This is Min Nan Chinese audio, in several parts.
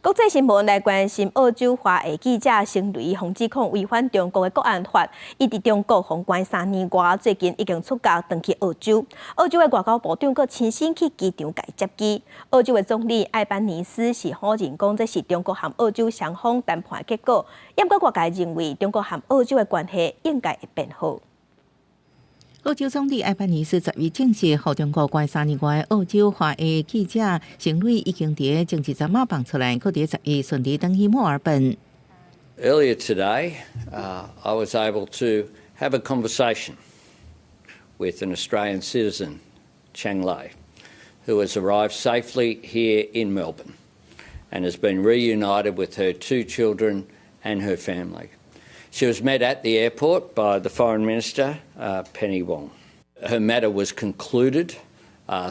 國際新聞來關心澳洲華裔記者成蕾予指控違反中國的國安法，伊佇中國予關3年外，最近已經出獄轉去澳洲。澳洲的外交部長閣親身去機場共伊接機。澳洲的總理艾班尼斯是否認講這是中國和澳洲雙方談判的結果，毋過外界認為中國和澳洲的關係應該會變好。澳洲總理艾班尼斯11證實，予中國關3年外的澳洲華裔記者成蕾已經佇前一陣仔放出來，閣佇11順利轉去墨爾本。 Earlier today, I was able to have a conversation with an Australian citizen, Cheng Lei, who has arrived safely here in Melbourne and has been reunited with her two children and her family. She was met at the airport by the Foreign Minister, Penny Wong. Her matter was concluded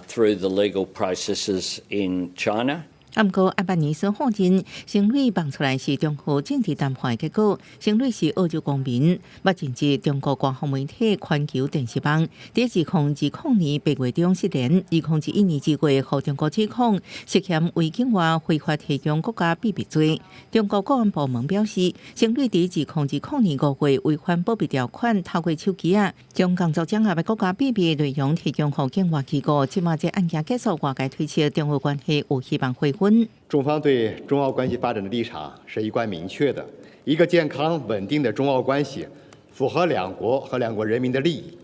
through the legal processes in China. 毋過艾班尼斯否認，成蕾放出來是中澳政治談判的結果。成蕾是澳洲公民，捌任職中國官方媒體環球電視網。佇2020年8月中失聯，2021年2月予中國指控涉嫌違境外非法提供國家秘密罪。中國國安部門表示，成蕾佇2020年5月違反保密條款，透過手機仔將工作場合的國家秘密內容提供予境外機構。這馬這案件結束，外界推測中澳關係有希望回穩。中方對中澳關係發展的立場是一貫明確的，一個健康穩定的中澳關係符合兩國和兩國人民的利益，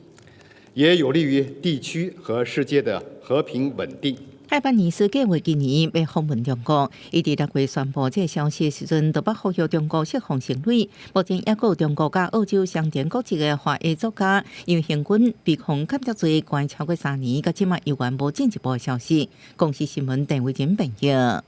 也有利於地區和世界的和平穩定。艾班尼斯計劃今年欲訪問中國，伊佇6月宣布這個消息時陣，就捌呼籲中國釋放成蕾。目前抑閣有中國佮澳洲雙重國籍的華裔作家楊興軍被控間諜罪關超過3年，到這馬猶原無進一步的消息。公視新聞鄧偉珍編譯。